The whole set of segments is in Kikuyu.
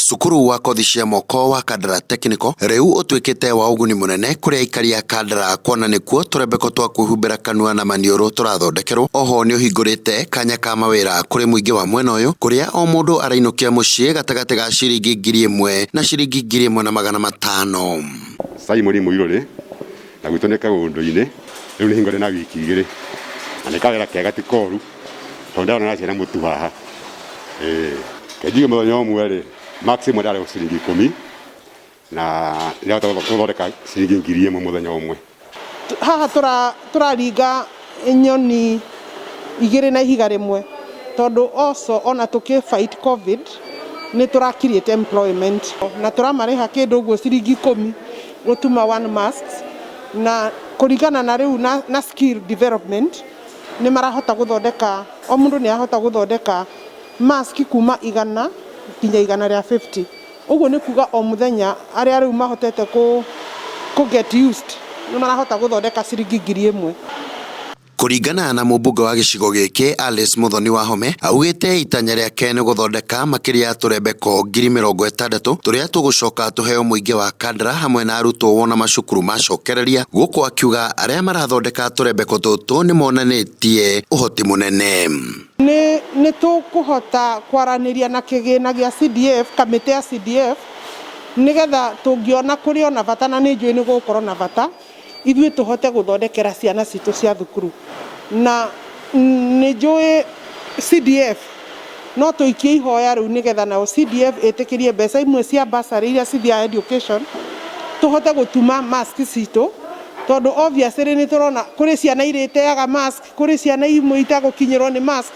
Cukuru wa kothi cia moko wa Kandara Technical rĩu ũtuĩkĩte wa ũguni mũnene kũrĩ aikari a Kandara kuona nĩkuo tũrembeko twa kwĩhumbĩra kanua na maniũrũ tũrathondekerwo. Oho nĩ ũhingũrĩte kanya ka mawĩra kũrĩ mũingĩ wa mwena ũyũ kũrĩa o mũndũ arainũkia mũciĩ gatagatĩ ga ciringi 1000 na ciringi 1500. Simon Mũirũrĩ na gwitũ nĩ kaũndũ-inĩ rĩu nĩ hingũre na wiki 2 na nĩ kawĩra kega ti koru tondũ ndĩrona na ciana mũtu haha. Ĩĩ kenjigue mũthenya ũmwe rĩ, maximum ndarĩ ciringi 10 na ndĩrahota gũthondeka ciringi 1000 mũthenya ũmwe. Haha tũraringa nyoni 2 na ihiga rĩmwe tondũ also ona tũkĩ fight COVID nĩ tũra create employment na tũramarĩha kĩndũ ũguo ciringi 10 gũtuma one masks na kũringana na rĩu na skill development nĩ marahota gũthondeka o mũndũ nĩ ahota gũthondeka mask kuma 100 nginya 150. Ũguo nĩ kuga o mũthenya arĩa rĩu mahotete kũ get used nĩ marahota gũthondeka ciringi 1000. Kũringana na mũmbunge wa gĩcigo gĩkĩ Alice Muthoni Wahome augĩte itanya rĩake nĩ gũthondeka makĩria ya tũrembeko 60,000 tũrĩa tũgũcoka tũheo mũingĩ wa Kandara hamwe na arutwo wona macukuru macokereria, gũkũ akiuga arĩa marathondeka tũrembeko tũtũ nĩ monanĩtie ũhoti mũnene. Nĩ tũkũhota kwaranĩria na kĩgĩna gĩa CDF, kamĩtĩ ya CDF, nĩgetha tũngĩona kũrĩ ona bata na nĩ njũĩ nĩ gũgũkorwo na bata ithuĩ tũhote gũthondekera ciana citũ cia thukuru. Na nĩ njũĩ CDF no tũikie ihoya rĩu nĩgetha nao CDF ĩtĩkĩrie mbeca imwe cia bursary iria cithiaga education tũhote gũtuma mask citũ, tondũ obviously nĩ tũrona kũrĩ ciana irĩteaga mask, kũrĩ ciana imwe itagũkinyĩrwo nĩ mask,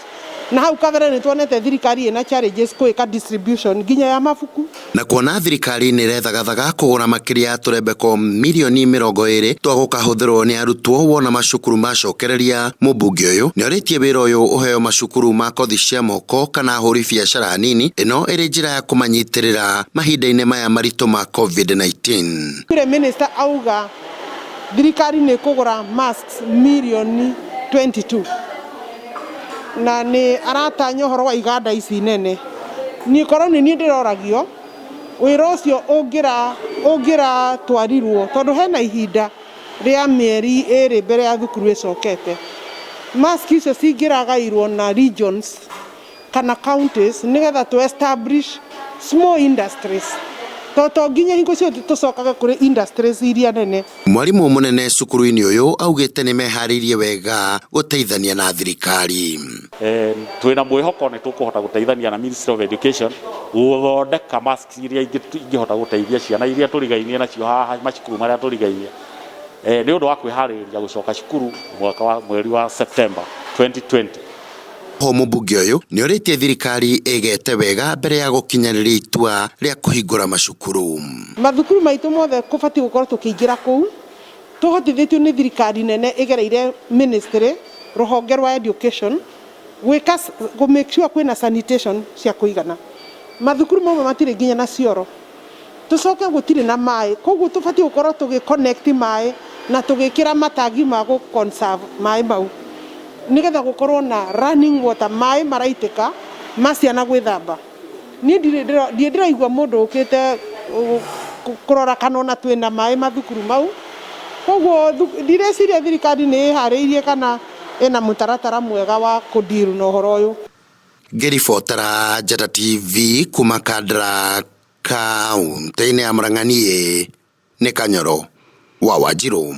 na hau kabere nĩ tuonete thirikari ĩna challenges gwĩka distribution nginya ya mabuku. Na kuona thirikari nĩ ĩrethagathaga kũgũra makĩria ya tũrembeko mirioni 20 twa gũkahũthĩrwo nĩ arutwo wona macukuru macokereria, mũmbunge ũyũ nĩ orĩtie wĩra ũyũ ũheo macukuru ma kothi cia moko kana ahũri biacara nini, ĩno ĩrĩ njĩra ya kũmanyitĩrĩra mahinda-inĩ maya maritũ ma COVID-19. Kure minister auga thirikari nĩ kũgũra masks mirioni 22 na nĩ aratanya ũhoro wa iganda ici nene. Niĩ korwo nĩ niĩ ndĩroragio wĩra ũcio ũngĩratwarirwo tondũ hena ihinda rĩa mĩeri 2 mbere ya thukuru ĩcokete. Mask icio cingĩragairwo na regions kana counties nĩgetha to establish small industries, to nginya hingo ciothe tũcokage kũrĩ industries iria nene. Mwarimũ mũnene cukuru-inĩ ũyũ augĩte nĩ meharĩirie wega gũteithania na thirikari. Twĩna mwĩhoko nĩ tũkũhota gũteithania na Ministry of Education gũthondeka masks iria ingĩhota gũteithia ciana iria tũrigainie nacio haha macukuru marĩa tũrigainie, nĩ ũndũ wa kwĩharĩrĩria gũcoka cukuru mwaka wa mweri wa September 2020. Ho mũmbunge ũyũ nĩ orĩtie thirikari ĩgete wega mbere ya gũkinyanĩria itua rĩa kũhingũra macukuru. Mathukuru maitũ mothe kũbatiĩ gũkorwo tũkĩingĩra kũu tũhotithĩtio nĩ thirikari nene ĩgereire ministry rũhonge rwa education gwĩka gũ make sure kwĩna sanitation cia kũigana. Mathukuru mamwe matirĩ nginya na cioro, tũcoke gũtirĩ na maĩ, koguo tũbatiĩ gũkorwo tũgĩ connect maĩ na tũgĩkĩra matangi ma gũ conserve maĩ mau nĩgetha gũkorwo na running water, maĩ maraitĩka ma ciana gwĩthamba. Niĩ ndirĩ ndĩraigua mũndũ ũkĩte kũrora kana ona twĩna maĩ mathukuru mau, koguo ndireciria thirikari nĩ ĩharĩirie kana ĩna mũtaratara mwega wa kũ deal na ũhoro ũyũ. Ngĩribotera Njata TV kuma Kandara kaunti-inĩ ya Murang'a, niĩ nĩ Kanyoro wa Wanjirũ.